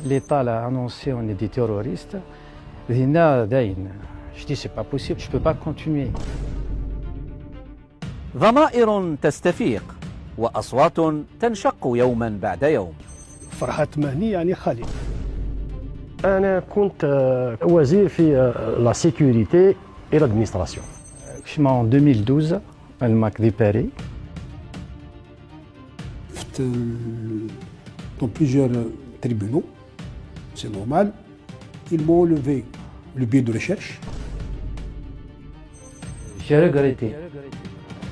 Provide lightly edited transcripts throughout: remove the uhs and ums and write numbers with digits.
L'État l'a annoncé, on est des terroristes. دينا داين. Je dis, c'est pas possible, je peux pas continuer. ضمائر تستفيق وأصوات تنشق يوما بعد يوم. فرحات مهني يعني خالي. أنا كنت وزير في la sécurité et l'administration. En 2012, الماك di Paris. Dans plusieurs tribunaux, c'est normal. Ils m'ont enlevé le billet de recherche. J'ai regretté.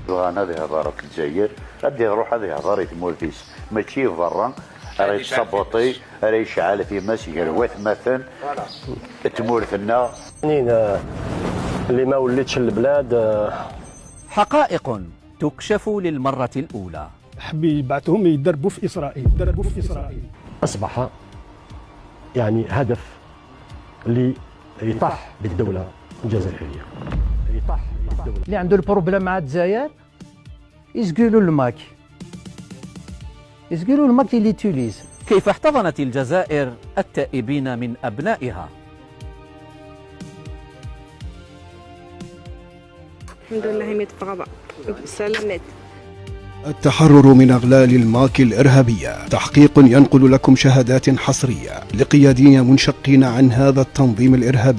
انا هذه هضره في الجزائر غادي يروح هذه هضره تمورتيس ماشي برا راه يتسابوطي راه يشعل في ماس يروات مثلا تمورثنا. اللي ما وليتش البلاد. حقائق تكشف للمرة الأولى. حب يبعثهم يدربوا في إسرائيل، يدربوا في إسرائيل. أصبح يعني هدف لإطاحة بالدولة الجزائرية، إطاحة بالدولة. اللي عنده ال problème مع الجزائر يسقيلوا الماك، يسقيلوا الماك اللي utilise. كيف احتضنت الجزائر التائبين من أبنائها؟ الحمد لله مات في غابة سلامات. التحرر من أغلال الماك الإرهابية، تحقيق ينقل لكم شهادات حصرية لقياديين منشقين عن هذا التنظيم الإرهابي.